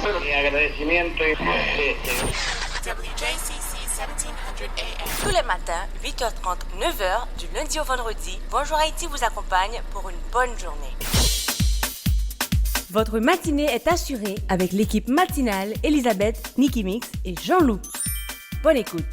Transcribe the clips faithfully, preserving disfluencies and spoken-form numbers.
Mi agradecimiento y respeto. W J C C seventeen hundred A M. Tous les matins, huit heures trente, neuf heures, du lundi au vendredi, Bonjour Haïti vous accompagne pour une bonne journée. Votre matinée est assurée avec l'équipe matinale Elisabeth, Nicky Mix et Jean-Loup. Bonne écoute.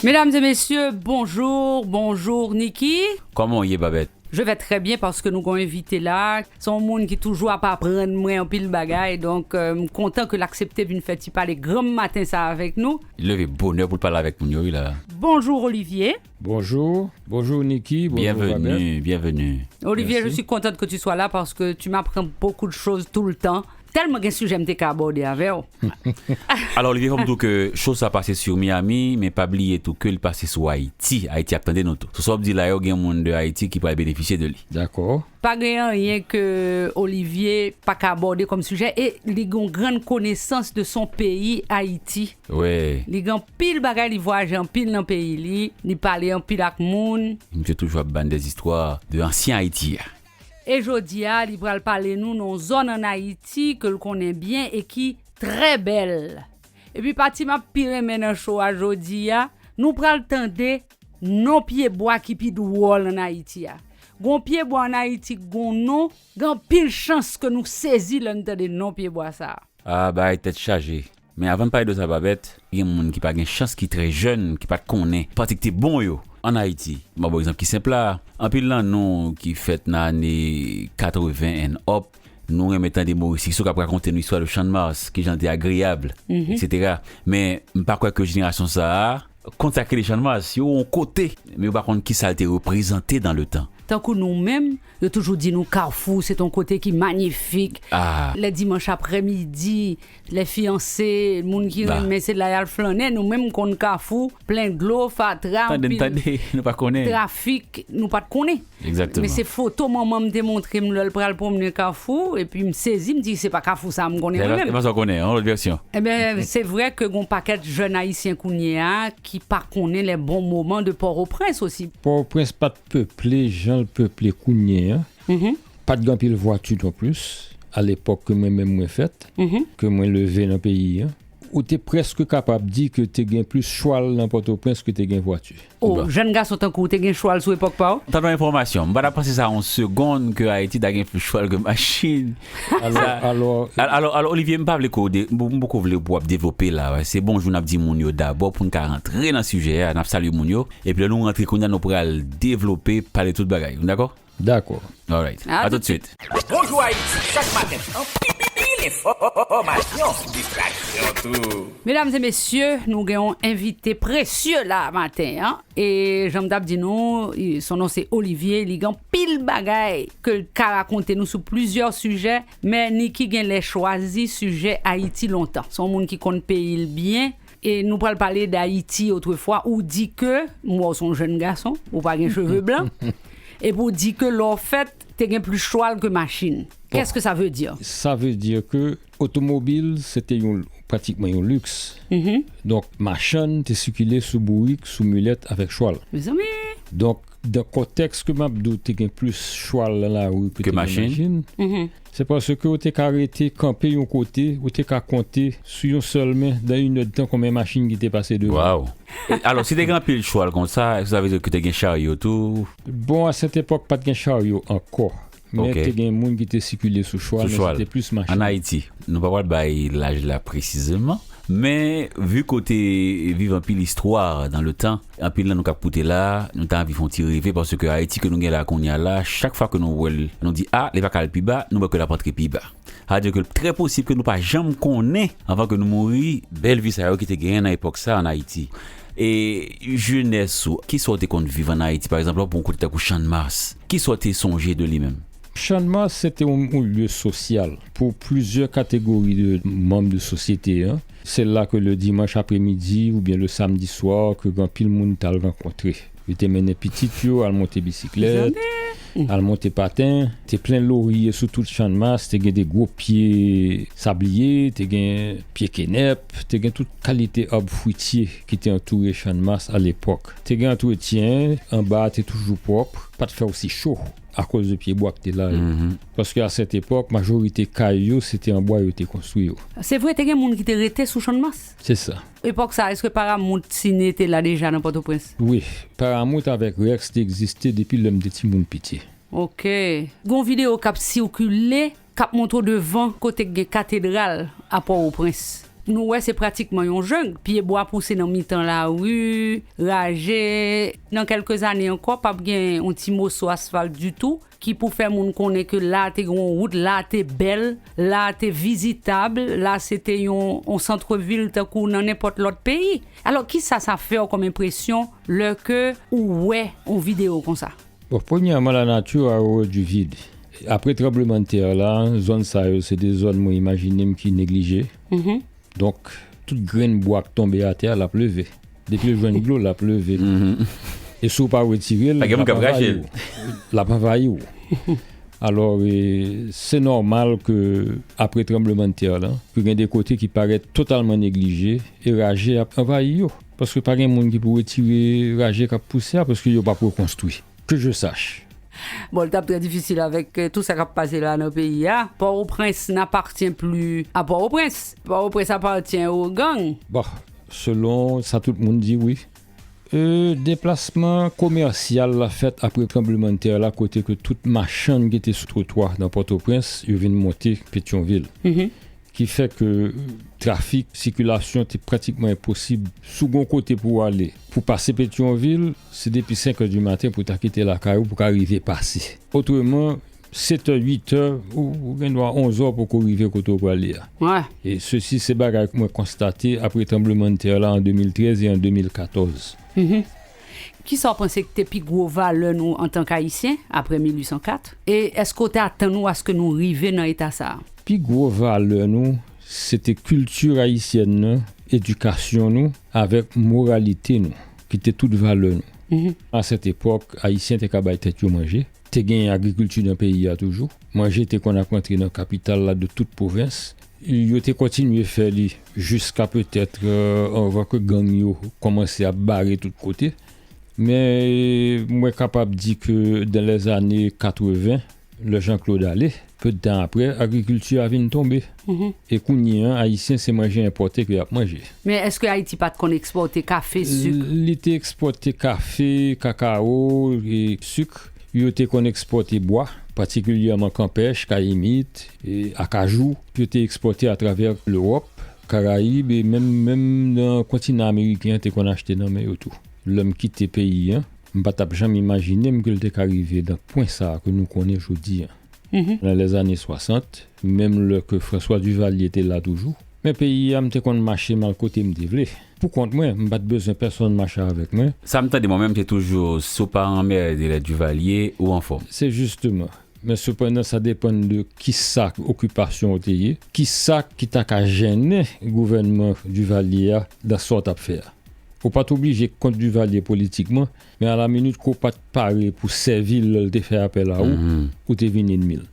Mesdames et messieurs, bonjour, bonjour Nicky. Kòman w ye, Babèt? Je vais très bien paske nou gon envite la. Se yon moun ki toujou ap aprann mwen anpil bagay. Donk, euh, m kontan ke l aksepte vin fè ti pale granm maten sa avèk nou. Li leve bonè pou l pale avèk moun yo, wi, la. Bonjour, Olivier. Bonjour. Bonjour, Nicky. Bonjour, Babette. Bienvenue, bienvenue. Olivier, je suis contente que tu sois là parce que tu m'apprends beaucoup de choses tout le temps. Tèlman gen sijè m te ka abòde avè w. Alò, Olivier, fò m di w ke cho sa pase sou Miami, men pa bliye tou ke li pase sou Ayiti. Ayiti ap tande nou tou. Sou sa w ap di la yo, gen moun de Ayiti ki pral benefisye de li. Dakò. Pa gen anyen ke Olivier pa ka abòde kòm sijè, e li gen yon grann konesans de son peyi, Ayiti. Wi. Li gen anpil bagay, li vwayaje anpil nan peyi li, li pale anpil ak moun. Misye toujou ap ban de zistwa de ansyen Ayiti a. E jodi a, li pral pale nou nan yon zòn ann Ayiti ke l konnen byen e ki trè bèl. Epi pati m ap pi renmen nan cho a jodi a, nou pral tande non pyebwa ki pi dwòl ann Ayiti a. Gon pyebwa ann Ayiti k gon non, gen anpil chans ke nou sezi lè n tande non pyebwa sa a. A, bagay tèt chaje. Men avan n pale de sa, Babèt, gen moun ki pa gen chans, ki trè jèn, ki pa t konnen pati ki te bon yo ann Ayiti. M ba w egzanp ki senp la. Anpil nan nou ki fèt nan ane katreven and up, nou renmen tande Moris Sisou k ap rakonte nou istwa de Channmas, kijan l te agreyab, etsetera. Men m pa kwè ke jenerasyon sa a konn sa k rele Channmas. Yo wè yon kote, men yo pa konn kisa l te reprezante dans le temps. Tankou nou menm, yo toujou di nou Kafou, se t on kote ki manyifik. Ah. Lè dimanch aprèmidi, lè fiyanse, moun ki renmen, se la y al flannen. Nou menm konn Kafou, plen dlo, fatra, anpil trafik, nou pa t konnen. Egzakteman. Men se foto manman m te montre m lè l pral pwomnen Kafou, epi m sezi, m di, "Se pa Kafou sa a m konnen mwen menm." E pa sa w konnen, yon lòt vèsyon. Ebyen, se vrè ke gon pakèt jèn ayisyen kounye a ki pa konnen les bons moments de Port-au-Prince aussi. Pòtoprens pa t peple jan l peple kounye a. Pa t gen anpil vwati nonplis, alepòk ke mwen menm mwen fèt, ke mwen leve nan peyi a. Ou te prèske kapab di ke te gen plis chwal nan Pòtoprens ke te gen vwati. O, jèn gason tankou w te gen chwal sou epòk pa w? Tann yon enfòmasyon. M pa ta panse sa yon segonn ke Ayiti ta gen plis chwal ke machin. Alò, alò, Olivier, m pa vle ke w de-, m, m poko vle pou w ap devlope la. Se bonjou n ap di moun yo dabò pou n ka rantre nan sijè a, n ap salye moun yo. Epi lè nou rantre kounye a, nou pral devlope, pale tout bagay. Nou dakò? Dakò. Alright. A tout de suite. Bonjou Ayiti, chak maten, anpil enfòmasyon, distraksyon tou. Medam e mesye, nou gen yon envite presye la maten an. E jan m t ap di nou, son non se Olivier, li gen anpil bagay ke l ka rakonte nou sou plizyè sijè, men Nicky genlè chwazi sijè Ayiti lontan. Se yon moun ki konn peyi l byen, e nou pral pale d Ayiti otrefwa, ou di ke, m wè w se yon jèn gason, ou pa gen cheve blan, epi w di ke lè w fèt, te gen plis chwal ke machin. Bon. Qu'est-ce que ça veut dire? Sa vle di ke otomobil, se te yon, pratikman yon liks. Donk, machann te sikile sou bourik, sou milèt, avèk chwal. Mezanmi! Donk, dan kontèks ke m ap di w te gen plis chwal nan lari ke te gen machin, se paske w te ka rete kanpe yon kote, ou te ka konte sou yon sèl men, dan inèdtan, konbyen machin ki te pase devan. Waw! E, alò, si te gen anpil chwal konsa, èske sa vle di ke te gen charyo tou? Bon, a sèt epòk, pa t gen charyo ankò. Men te gen moun ki te sikile sou chwal, men se te plis machin. Ann Ayiti, nou pa pral bay laj la presizeman, men vi ke w te viv anpil istwa dans le temps, anpil nan nou k ap koute la, nou ta anvi fè yon ti reve, paske Ayiti ke nou gen la kounye a la, chak fwa ke nou wè l, nou di, "A, li pa ka al pi ba," nou wè ke l ap antre pi ba. Sa vle di ke trè posib ke nou pa janm konnen, anvan ke nou mouri, bèl vi sa yo ki te genyen nan epòk sa ann Ayiti. E jenès ou, kisa w te konn viv ann Ayiti, pa egzanp, lè w pran yon kote tankou Channmas, kisa w te sonje de li menm? Channmas, se te yon, yon lye sosyal pou plizyè kategori de manm de sosyete an. Se la ke le dimanch apremidi oubyen le samdi swa, ke gen anpil moun t al rankontre. Yo te mennen pitit yo al monte bisiklèt, al monte paten. Te plen lorye sou tout Channmas, te gen de gwo pye sabliye, te gen pye kenèp, te gen tout kalite ab fwitye ki te antoure Channmas alepòk. Te gen antretyen, anba a te toujou pwòp, pa t fè osi cho. akoz de pye bwa ki te la yo. Paske a sèt epòk, majorite kay yo, se te an bwa yo te konstwi yo. Se vre, te gen moun ki te rete sou Channmas? Se sa. Epòk sa, èske Paramount Ciné te la deja nan Pòtoprens? Wi, Paramount avèk Rex te egziste depi lè m te timoun piti. Ok. Gon videyo k ap sikile, k ap montre w devan kote k gen katedral a Pòtoprens. Nou wè se pratikman yon jeng. Pye bwa pouse nan mitan lari, raje. Nan kèlke zane ankò, p ap gen yon ti moso asfalt ditou ki pou fè moun konnen ke la te gen yon wout, la te bèl, la te vizitab, la se te yon, yon santrevil tankou nan nenpòt lòt peyi. Alò, kisa sa fè w kòm enpresyon lè ke ou wè yon videyo konsa? Bon, premyèman, la nature a horreur du vide. Apre tranblemanntè la, zòn sa yo, se de zòn mwen imajine m ki neglije. Donk, tout grenn bwa k tonbe atè a, l ap leve. Depi l jwenn dlo, l ap leve. E si w pa retire l, l ap anvayi w. L ap anvayi w. Alò, e, se nòmal ke apre tranblemanntè la, ke gen de kote ki parèt totalman neglije e raje ap anvayi yo. Paske pa gen moun ki pou retire raje k ap pouse a, paske yo p ap rekonstwi. Que je sache. Bon, l t ap trè difisil avèk, euh, tout sa k ap pase la nan peyi a. Port-au-Prince n'appartient plus à Port-au-Prince. Port-au-Prince appartient aux gangs. Bon, selon sa tout moun di, wi. Euh, deplasman komèsyal la fèt apre tranblemanntè la, kote ke tout machann ki te sou twotwa nan Pòtoprens, yo vin monte Petyonvil. Ki fè ke trafik, sikilasyon te pratikman enposib. Si w gen yon kote pou w ale, pou pase Petyonvil, se depi senk è di maten pou w ta kite lakay ou pou w ka rive pase. Otreman, sèt è, uit è, ou, ou gen dwa onz è poko rive kote w prale a. E sesi se bagay mwen konstate apre tranblemanntè la an de mil trèz e an de mil katòz. Kisa w panse ki te pi gwo valè nou antank Ayisyen apre mil uit san kat? E èske w te atann ou aske nou rive nan eta sa a? Pi gwo valè nou, se te kilti ayisyèn nan, edikasyon nou, avèk moralite nou, ki te tout valè nou. A sèt epòk, Ayisyen te ka bay tèt yo manje, te gen agrikilti nan peyi a toujou. Manje te konn ap rantre nan kapital la de tout pwovens. Yo te kontinye fè li jiska petèt, euh, anvan ke gang yo kòmanse ap bare tout kote. Men mwen kapab di ke dan lèzane katreven, lè Jean-Claude ale, pe de tan apre, agrikilti a vin tonbe. E kounye a, Ayisyen se manje enpòte ke y ap manje. Men èske Ayiti pa t konn ekspòte kafe, sik? Li te ekspòte kafe, kakao e sik. Yo te konn ekspòte bwa, patikilyèman kanpèch, kayimit, e akajou. Yo te ekspòte atravè Lewòp, Karayib e menm, menm nan kontinan ameriken an te konn achte nan men yo tou. Lè m kite peyi an, m pa t ap janm imajine m ke l te ka rive nan pwen sa a ke nou konnen jodi an. Nan lèzane swasant, menm lè ke François Duvalier te la toujou, men peyi a, m te konn mache m al kote m te vle. Pou kont mwen, m pa t bezwen pèsonn mache avèk mwen. Sa m tande mwen menm, se toujou, si w pa anmède lè Duvalier, ou anfòm. Se jisteman. Men sepandan, sa depann de kisa okipasyon w te ye, kisa ki ta ka jennen gouvènman Duvalier a nan sa w t ap fè a. Ou pa t oblije kont Duvalier politikman, men alaminit ke w pa t pare pou sèvi l lè l te fè apèl a ou, ou te vin ènmi l.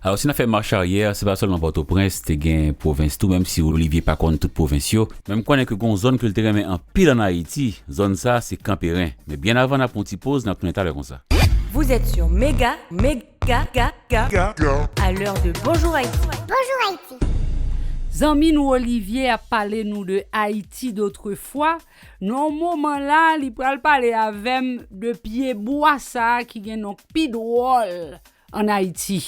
Alò, si n ap fè mach aryè, se pa sèlman Pòtoprens, te gen pwovens tou, menm si Olivier pa konn tout pwovens yo. Men m konnen ke gen yon zòn ke l te renmen anpil ann Ayiti. Zòn sa a, se Kanperen. Men byen avan n ap pran yon ti poz, n ap tounen talè konsa. Vous êtes sur Méga, Méga, Ga, Ga, Ga, à l'heure de Bonjour Haïti. Bonjour Haïti. Zanmi nou Olivier ap pale nou de Ayiti dotrefwa. Nan moman la, li pral pale avè m de pye bwa sa a ki gen non pi dwòl ann Ayiti.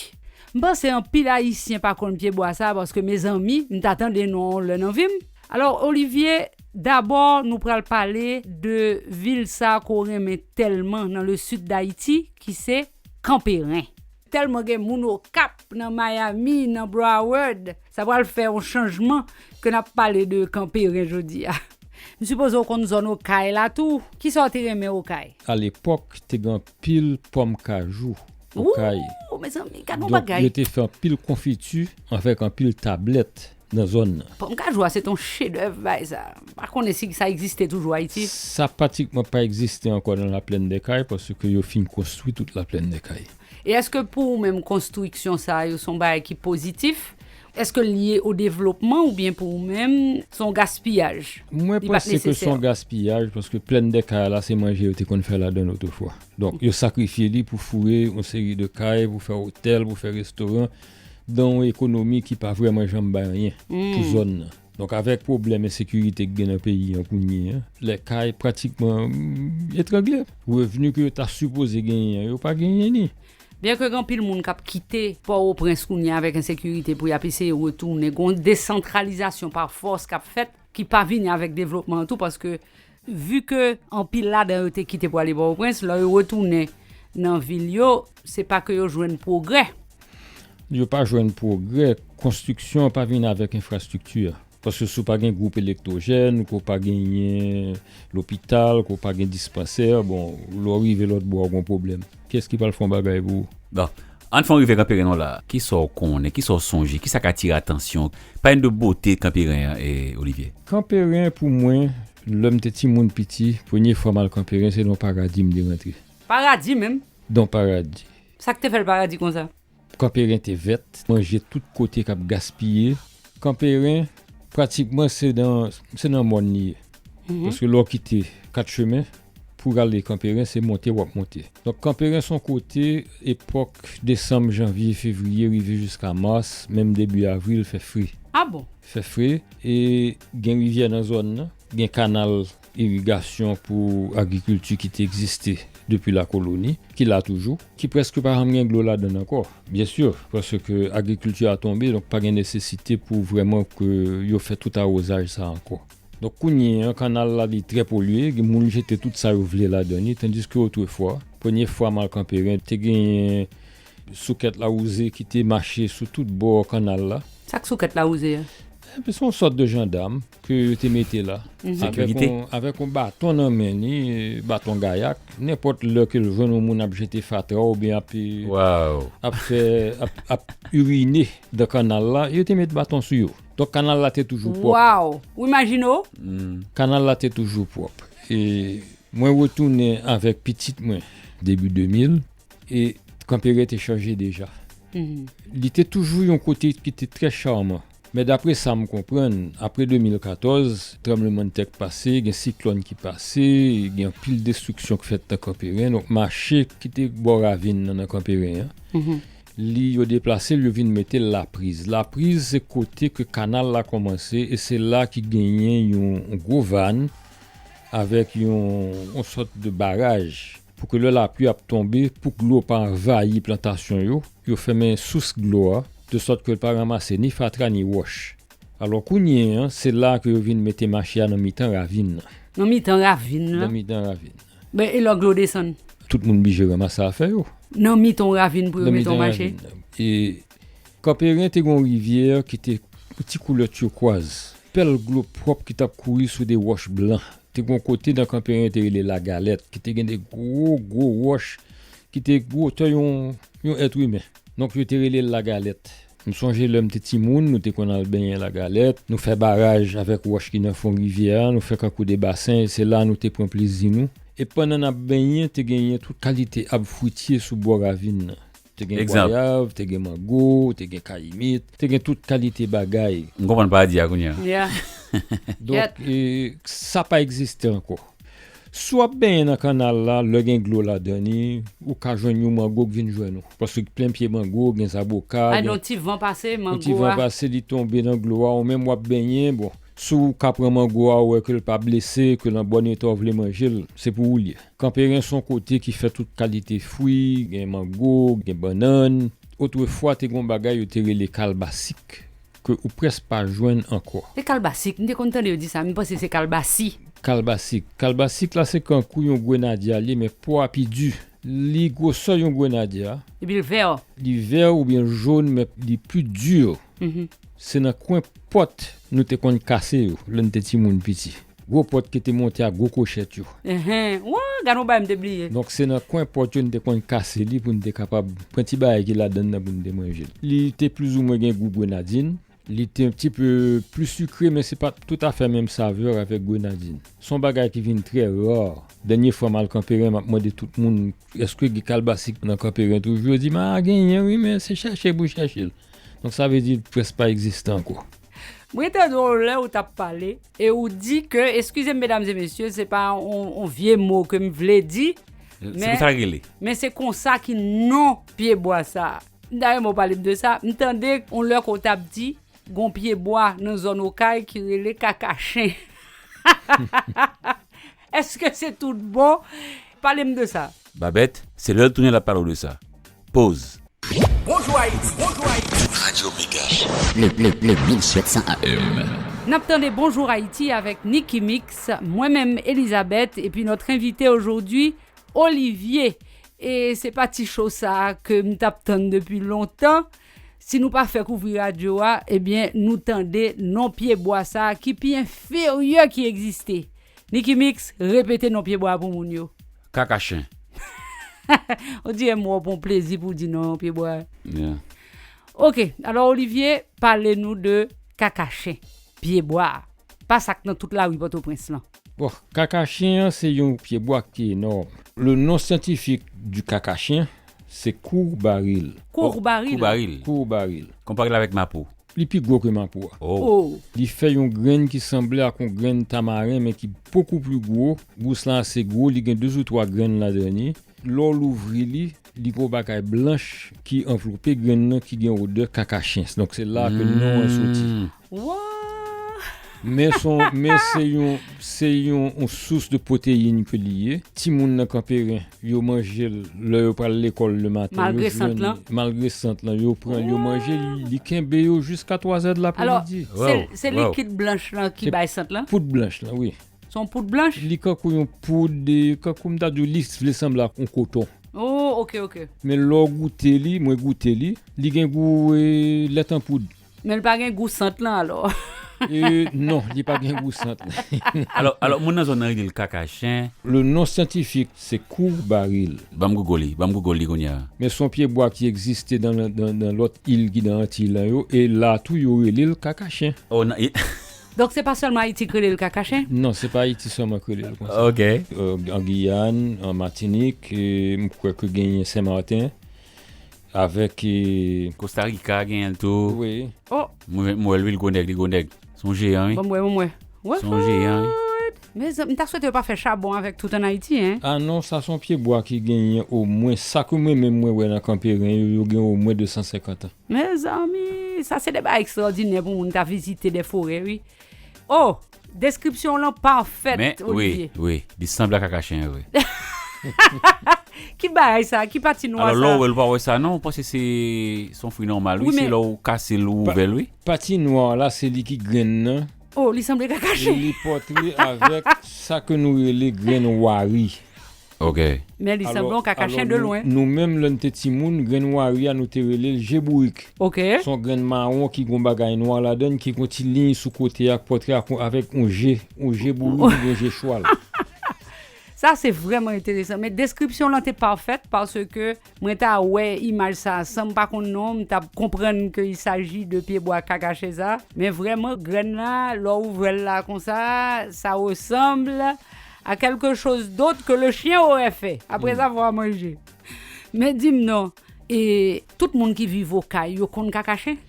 M panse anpil Ayisyen pa konn pye bwa sa a, paske, mezanmi, m ta tande non an yon lè nan vi m. Alò, Olivier, dabò, nou pral pale de vil sa a ke w renmen tèlman nan le sud d'Haïti, ki se Kanperen. Tèlman gen moun Okap, nan Miami, nan Broward, sa pral fè yon chanjman ke n ap pale de Kanperen jodi a. M sipoze w konn zòn Okay la tou. Kisa w te renmen Okay? Alepòk, te gen anpil pòm kajou Okay. Wou, mezanmi, gad yon bagay. Donk, yo te fè anpil konfiti avèk anpil tablèt nan zòn nan. Pòm kajou a, se t on chedèv, bagay sa. M pa konnen si sa egziste toujou Ayiti. Sa pratikman pa egziste ankò nan Laplèn dè Kay, paske yo fin konstwi tout Laplèn dè Kay. E èske pou ou menm, konstriksyon sa yo, se yon bagay ki pozitif? Èske l lye o devlopman oubyen pou ou menm, se yon gaspiyaj? Mwen panse ke se yon gaspiyaj, paske Plaine des Cayes la, se manje yo te konn fè ladan l otrefwa. Donk, yo sakrifye li pou foure yon seri de kay, pou fè otèl, pou fè restoran, dan yon ekonomi ki pa vrèman janm bay anyen pou zòn nan. Donk, avèk pwoblèm ensekirite ki gen nan peyi an kounye a, lè kay pratikman, mm, etrangle. Revni ke yo ta sipoze genyen an, yo pa genyen ni. Byen ke gen anpil moun k ap kite Pòtoprens kounye a avèk ensekirite pou y ap eseye retounen, gen yon desantralizasyon pa fòs k ap fèt ki pa vini avèk devlopman an tou, paske vi ke anpil ladan yo te kite pou ale Pòtoprens, lè yo retounen nan vil yo, se pa ke yo jwenn pwogrè. Yo pa jwenn pwogrè, konstriksyon an pa vin avèk enfrastrikti. Paske si w pa gen gwoup elektwojèn, ke w pa genyen lopital, ke w pa gen dispansè, bon, lè w rive lòt bò a, w gen pwoblèm. Kiyès ki pral fè yon bagay pou ou? Bon, ann fè yon rive Kanperen non la. Kisa w konnen, kisa w sonje, kisa k atire atansyon w? Pale n de bote Kanperen an, e, Olivier. Kanperen, pou mwen, lè m te timoun piti, premye fwa m al Kanperen, se nan yon paradi m te rantre. Paradi menm? Nan yon paradi. Sa k te fè l paradi konsa? Kanperen te vèt, manje tout kote k ap gaspiye. Kanperen, pratikman, se nan, se nan mòn li ye. Paske lè w kite Kat Chemen, pou w ale Kanperen, se monte w ap monte. Donk, Kanperen se yon kote, epòk desanm, janvye, fevriye, rive jiska mas, menm debi avril, fè fre. A bon? Fè fre, e gen rivyè nan zòn nan, gen kanal irigasyon pou agrikilti ki te egziste depi lakoloni, ki la toujou, ki prèske pa janm gen dlo ladan l ankò. Byen si, paske agrikilti a tonbe, donk pa gen nesesite pou vrèman ke yo fè tout awozaj sa ankò. Donk, kounye a, kanal la, li trè polye, gen moun jete tout sa yo vle ladan li, tandiske otrefwa, premye fwa m al Kanperen, te genyen soukèt lawouze ki te mache sou tout bò kanal la. Sa k soukèt lawouze a? Enben, se yon sòt de jandam ke yo te mete la. Avèk yon, avèk yon baton nan men li, baton gayak. Nenpòt lè ke l jwenn yon moun ap jete fatra oubyen ap, ap fè, ap, ap irine dan kanal la, yo te met baton sou yo. Donk, kanal la te toujou pwòp. Waw! Ou imajine w? Kanal la te toujou pwòp. E mwen retounen avèk pitit mwen, debi de mil, e Kanperen te chanje deja. Li te toujou yon kote ki te trè chaman. Men dapre sa m konprann, apre de mil katòz, tranblemanntè k pase, gen siklòn ki pase, gen anpil destriksyon k fèt nan Kanperen. Donk, mache ki te bò ravin nan, nan Kanperen an, li, yo deplase l, yo vin mete l Lapriz. Lapriz, se kote ke kanal la kòmanse, e se la ki genyen yon, yon gwo vàn avèk yon, yon sòt de baraj pou ke lè lapli ap tonbe, pou dlo pa anvayi plantasyon yo, yo fèmen sous dlo a, de sòt ke l pa ranmase ni fatra ni wòch. Alò, kounye a, se la ke yo vin mete mache a nan mitan ravin nan. Nan mitan ravin nan? Nan mitan ravin nan. Ben, e lè dlo desann? Tout moun blije ranmase afè yo. Nan mitan yon ravin pou yo mete yon mache? Nan mitan ravin nan. E Kanperen te gen yon rivyè ki te yon ti koulè tyokwaz. Pèl dlo pwòp ki t ap kouri sou de wòch blan. Te gen yon kote nan Kanperen yo te rele Lagalèt, ki te gen de gwo, gwo wòch ki te gwotè yon, yon èt imen. Donk, yo te rele l Lagalèt. M sonje lè m te timoun, nou te konn al benyen Lagalèt, nou fè baraj avèk wòch ki nan fon rivyè a, nou fè kankou de basen, e se la nou te pran plezi nou. E pandan n ap benyen, te genyen tout kalite ab fwitye sou bò ravin nan. Te gen gwayav, te gen mango, te gen kayimit, te gen tout kalite bagay. M konprann paradi a kounye a. Donk, e, sa pa egziste ankò. Si w ap benyen nan kanal la, lè gen dlo ladan li, ou ka jwenn yon mango k vin jwenn ou. Paske plen pye mango, gen zaboka, gen yon ti van pase, mango a. Yon ti van pase, li tonbe nan dlo a, ou menm w ap benyen, bon, si w ka pran mango a, ou wè ke l pa blese, ke l an bòn eta, w vle manje l, se pou ou l ye. Kanperen se yon kote ki fè tout kalite fwi, gen mango, gen bannann. Otrefwa, te gen yon bagay yo te rele kalbasik, ke ou prèske pa jwenn ankò. Se kalbasik, m te konn tande yo di sa, m panse se kalbasi. Kalbasik. Kalbasik la, se kankou yon grenadya li ye, men po a pi di. Li gwosè yon grenadya. Epi l vè. Li vè oubyen jòn, men li pi di. Se nan kwen pòt nou te konn kase yo, lè n te timoun piti. Gwo pòt ki te monte ak gwo kwochèt yo. Enhen. Wa, gade yon bagay m te bliye. Donk, se nan kwen pòt yo n te konn kase li pou n te kapab pran ti bagay ki ladan l nan pou n te manje l. Li te plizoumwen gen gou grenadin. Li te yon ti pe pli sikre, men se pa t toutafè menm savè avèk grenadin. Se yon bagay ki vin trè ra. Dènye fwa m al Kanperen, m ap mande tout moun, èske gen kalbasik nan Kanperen toujou? Yo di m, a, genyen wi, men se chèche pou chèche l. Sa vle di l prèsk pa egziste ankò. Mwen tande w lè ou t ap pale, e ou di ke, eskize m, medam e mesye, se pa yon, yon vye mo ke m vle di, men, men se konsa ki non pyebwa sa a. M ta renmen w pale m de sa. M tande yon lè ke w t ap di, gon pyebwa nan zòn Okay ki rele kakachen. Èske se tout bon? Pale m de sa. Babèt, se lè l tounen l ap pale w de sa. Poz. Bonjou Ayiti, bonjou Ayiti. Radio Mega. Le, le, le mil sept cents A M. N ap tande Bonjou Ayiti avèk Nicky Mix, mwen menm Elizabeth, epi notre invité aujourd'hui, Olivier. E se pa ti cho sa a ke m t ap tann depi lontan. Si nou pa fèk ouvri radyo a, ebyen, nou tande non pyebwa sa a ki pi enferyè ki egziste. Nicky Mix, repete non pyebwa a pou moun yo. Kakachen. On dirè m wè w pran plezi pou w di non pyebwa a. Yeah. Ok, alò Olivier, pale nou de kakachen, pyebwa a. Pa sa k nan tout lari Pòtoprens lan. Bon, kakachen an se yon pyebwa ki enòm. Le non syantifik di kakachen, se kourbaril. Kourbaril. Kourbaril. Kourbaril. Konpare l avèk mapo. Li pi gwo ke mapo a. Oh. Oh. Li fè yon grenn ki sanble ak yon grenn tamaren, men ki bokou pli gwo. Gous lan ase gwo, li gen de ou twa grenn ladan li. Lè w louvri li, li gen yon bagay blanch ki anvlope grenn nan ki gen odè kakachen. Donk se la ke non an soti. Wa! Men se yon, men se yon, se yon, yon sous de pwoteyin ke li ye. Timoun nan Kanperen, yo manje l lè yo pral lekòl le maten. Malgre sant lan? Malgre sant lan, yo pran l, yo manje l, li kenbe yo jiska twa zè de lapremidi. Alò, se, se likid blanch lan ki bay sant lan? Poud blanch lan, wi. Se yon poud blanch? Li kankou yon poud, e, kankou m ta di w, li vle sanble ak yon koton. Oh, ok, ok. Men lè w goute li, mwen goute li, li gen gou, e, lèt an poud. Men li pa gen gou sant lan alò? E, non, li pa gen gou sant lan. Alò, alò, moun nan zòn nan rele l kakachen. Le non syantifik, se kourbaril. Ban m Google li, ban m Google li kounye a. Men se yon pyebwa ki egziste nan, nan, nan lòt il ki nan Antiy lan yo, e la tou yo rele l kakachen. Oh, nan, e, Donk, se pa sèlman Ayiti k rele l kakachen? Non, se pa Ayiti sèlman k rele l konsa. Ok. Euh, an Giyàn, an Matinik, e m kwè ke genyen Sen Maten, avèk, e, Kosta Rika genyen l tou. Wi. Oh! Mwen, mwen wè l, wi, l gwo nèg, li gwo nèg. Se yon jeyan, wi. Bon, mwen, mwen, mwen. Se yon jeyan, wi. Mezanmi, m ta swete yo pa fè chabon avèk tout an Ayiti, en. Ah non, sa se yon pyebwa ki genyen omwen, sa ke mwen menm mwen wè nan Kanperen yo, yo gen omwen de san senkant an. Mezanmi, sa se de bagay ekstraòdinè pou moun ta vizite de forè, wi. Oh, deskripsyon w lan pafèt, Olivier. Men, wi, wi, li sanble ak kakachen an, wi. Ki bagay sa? Ki pati nwa sa? Alò, lè w wè l, ou pa wè sa, non? Ou panse se, se yon fwi nòmal, wi, se lè w kase l, ou ouvè l, wi. Pati nwa la, se li ki grenn nan. Oh, li sanble kakachen. Li pòtre avèk sa ke nou rele grenn wari. Ok. Men li sanble yon kakachen de lwen. Nou menm, lè n te timoun, grenn wari a, nou te rele l je bourik. Ok. Se yon grenn mawon ki gon bagay nwa ladan l, ki gon ti liy sou kote a, k pòtre ak, avèk yon je, yon je bourik, yon je chwal. Sa se vrèman enteresan. Men deskripsyon lan te pafèt paske mwen ta wè imaj sa a san m pa konn non, m t ap konprann ke il s'agit de pyebwa kakachen sa. Men vrèman, grenn la, lè w ouvè l la konsa, ça ressemble à quelque chose d'autre que le chien aurait fait après avoir mangé. Men di m non, e tout moun ki viv Okay, yo konn kakachen?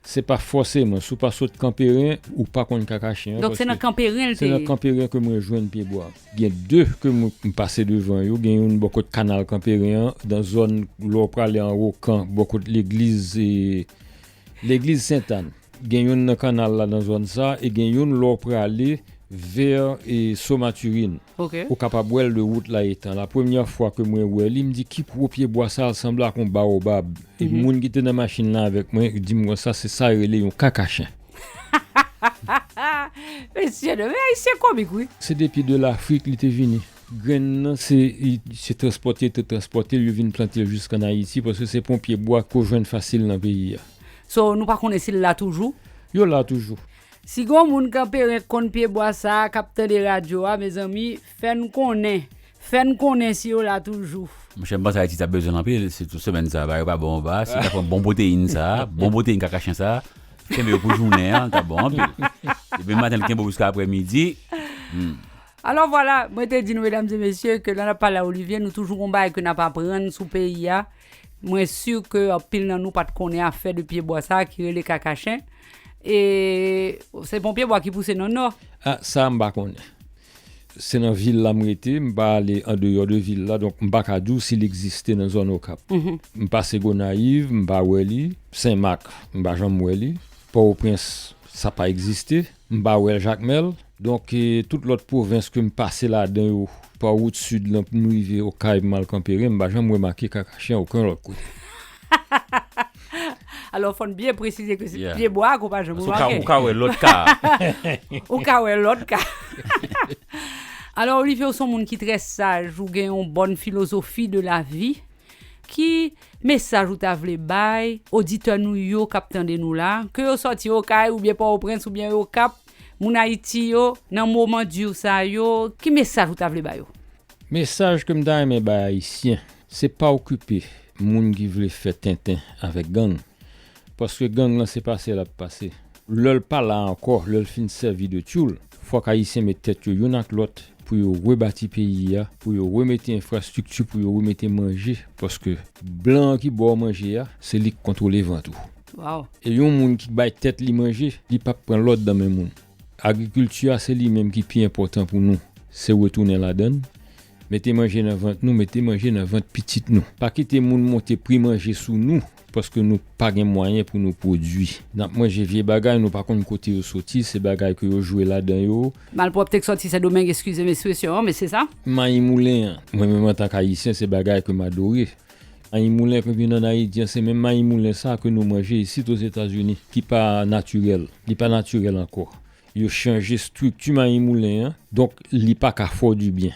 Se pa fòseman, si w pa sot Kanperen, ou pa konn kakachen an. Donk, se nan Kanperen l te ye? Se nan Kanperen ke mwen jwenn pyebwa. Gen de ke mwen, m pase devan yo, gen youn bò kot kanal Kanperen an, nan zòn lè w prale anwo kan, bò kot legliz, e, legliz Sentàn. Gen youn nan kanal la nan zòn sa, e gen youn lè w prale vè, e, Somaturin. Ok. Ou kapab wè l de wout la etan. La premyè fwa ke mwen wè li, m di, "Ki gwo pyebwa sa, l sanble ak yon baobab." E moun ki te nan machin nan avèk mwen di m konsa, se sa yo rele yon kakachen. Mesye, non, men Ayisyen komik, wi. Se depi de Lafrik li te vini. Grenn nan, se, li, se transpòte, te transpòte l, yo vin plante l jiska ann Ayiti, paske se pa yon pyebwa ke w jwenn fasil nan peyi a. So, nou pa konnen si l la toujou? Yo la toujou. Si gon moun Kanperen k konn pyebwa sa a, k ap tande radyo a, mezanmi, fè n konnen. Fè n konnen si yo la toujou. Monchè, m panse Ayiti t ap bezwen l anpil, sitou semèn sa a, ba yo pa bon anba. Si yo ta pran bon pwoteyin sa a, bon pwoteyin kakachen sa a, kenbe yo pou jounen an, l t ap bon anpil. Depi maten, l kenbe w jiska aprèmidi. Hmm. Alò, vwala, mwen te di nou, medam e mesye, ke lè n ap pale a Olivier, nou toujou gon bagay ke n ap aprann sou peyi a. Mwen si ke anpil nan nou pa t konnen afè de pyebwa sa a ki rele kakachen. E se pa yon pyebwa ki pouse nan Nò. A, sa a m pa konnen. Se nan vil la m rete, m pa ale andeyò de vil la, donk m pa ka di w si l egziste nan zòn Okap. M pase Gonayiv, m pa wè li, Senmak, m pa janm wè li, Pòtoprens, sa pa egziste, m pa wè l Jakmèl. Donk, e, tout lòt pwovens ke m pase ladan yo, pa wout sid lan pou m rive Okay, m al Kanperen, m pa janm remake kakachen okenn lòt kote. Alò, fò n byen presize ke se pyebwa ke w pa janm remake. Ou ka wè lòt ka. Ou ka wè lòt ka. Alò, Olivier, ou se yon moun ki trè saj, ou gen yon bòn filozofi de la vi. Ki mesaj ou ta vle bay oditè nou yo k ap tande nou la, ke yo sòti Okay oubyen Pòtoprens oubyen Okap, moun Ayiti yo, nan moman di sa yo, ki mesaj ou ta vle ba yo? Mesaj ke m ta renmen bay Ayisyen, se pa okipe moun ki vle fè tenten avèk gang. Paske gang lan se pase l ap pase. Lè l pa la ankò, lè l fin sèvi de tyoul, fòk Ayisyen met tèt yo youn ak lòt pou yo rebati peyi a, pou yo remete enfrastrikti, pou yo remete manje, paske blan an ki ba w manje a, se li k kontwole vant ou. Waw. E yon moun ki bay tèt li manje, li p ap pran lòd nan men moun. Agrikilti a, se li menm ki pi enpòtan pou nou. Se retounen ladan l. Mete manje nan vant nou, mete manje nan vant pitit nou. Pa kite moun monte pri manje sou nou, paske nou pa gen mwayen pou nou pwodui. N ap manje vye bagay, nou pa konn kote yo soti, se bagay ke yo jwe ladan yo. Malpwòpte k sòti Sendomeng, eskize m ekspresyon an, men se sa. Mayi moulen an, mwen menm antank Ayisyen, se bagay ke m adore. Mayi moulen ke vin ann Ayiti an, se menm mayi moulen sa ke nou manje isit Ozetazini, ki pa natirèl. Li pa natirèl ankò. Yo chanje estrikti mayi moulen an, donk li pa ka fè w dibyen.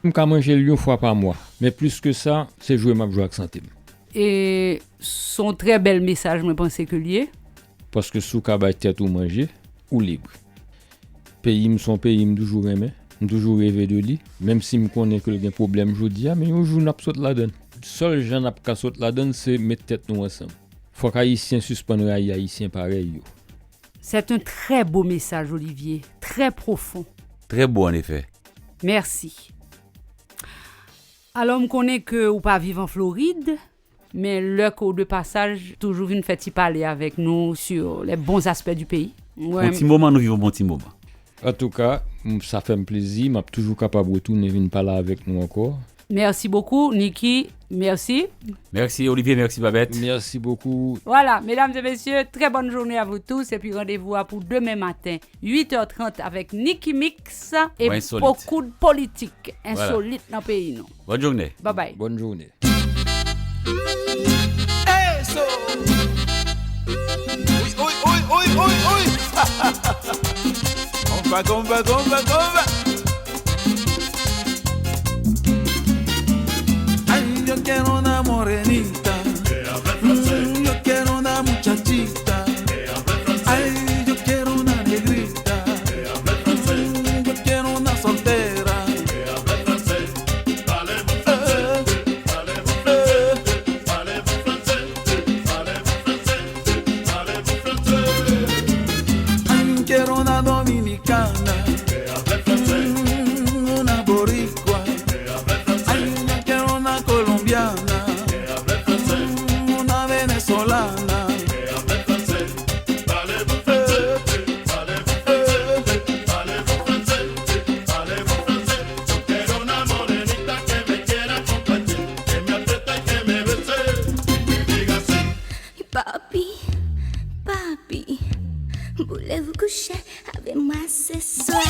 M ka manje l yon fwa pa mwa, men plis ke sa, se jwe m ap jwe ak sante m. E se yon trè bèl mesaj, mwen panse ke l ye. Paske si w ka bay tèt ou manje, ou lib. Peyi m se yon peyi m toujou renmen, m toujou reve de li, menm si m konnen ke l gen pwoblèm jodi a, men yon jou n ap sot ladan l. Sèl jan n ap ka sot ladan l, se met tèt nou ansanm. Fòk Ayisyen sispann rayi Ayisyen parèy yo. C'est un très beau message, Olivier, très profond. Très beau, en effet. Merci. Alò, m konnen ke ou pa viv an Florid, men lè ke w de pasaj, toujou vin fè ti pale avèk nou sur les bons aspects du pays. Bon ti moman, nou viv yon bon ti moman. Antouka, m, sa fè m plezi, m ap toujou kapab retounen vin pale avèk nou ankò. Merci beaucoup, Nicky. Merci. Merci, Olivier. Merci, Babette. Merci beaucoup. Voilà, mesdames et messieurs, très bonne journée à vous tous. Et puis rendez-vous à pour demain matin, huit heures trente avec Nicky Mix et Insolite. Beaucoup de politique insolite dans le pays, non. Bonne journée. Bye bye. Bonne journée. Eso. Uy, uy, uy, uy, uy, uy. Compa, compa, compa, compa. Ay, yo quiero una morenita. Mm, yo quiero una muchachita. Ay, yo quiero una negrita. Mm, yo quiero una soltera. Eh, eh, ay, quiero una dominicana. Mm, una boricua. Ay, yo quiero una colombiana. Mm, una venezolana. Papi, papi, voulez-vous coucher avec moi ce soir?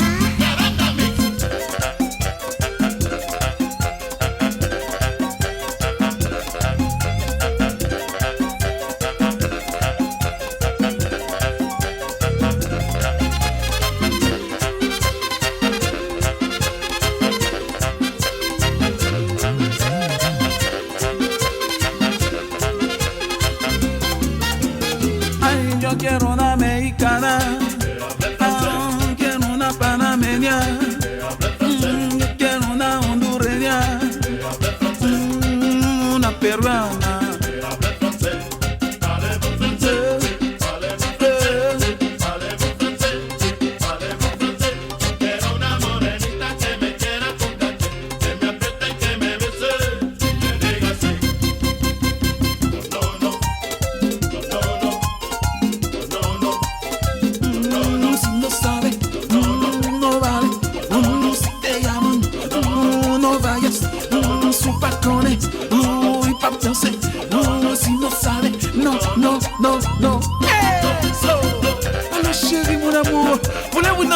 Ay, yo quiero una mexicana. Ah, quiero una panameña. Mm, yo quiero una hondureña. Mm, una peruana.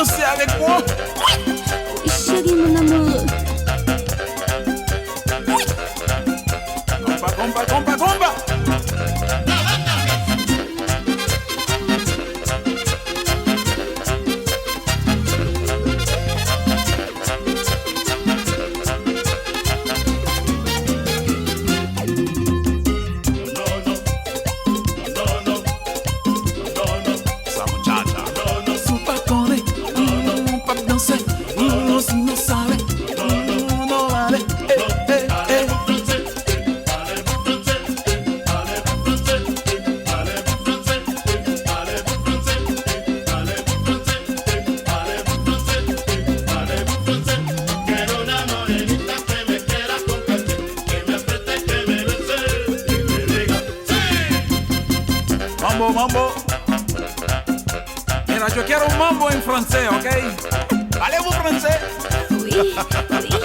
Danser avec moi. Oui, chérie, mon amour. Compa, compa, compa, compa. Sa muchacha. Si w pa konnen, mm, w p ap danse. Mm, sinon sa ale. Mm, non, ale. Eh, eh, eh. Mambo, mambo. Mira, yo quiero un mambo en francés, ¿ok? Parlez-vous français? Oui, oui.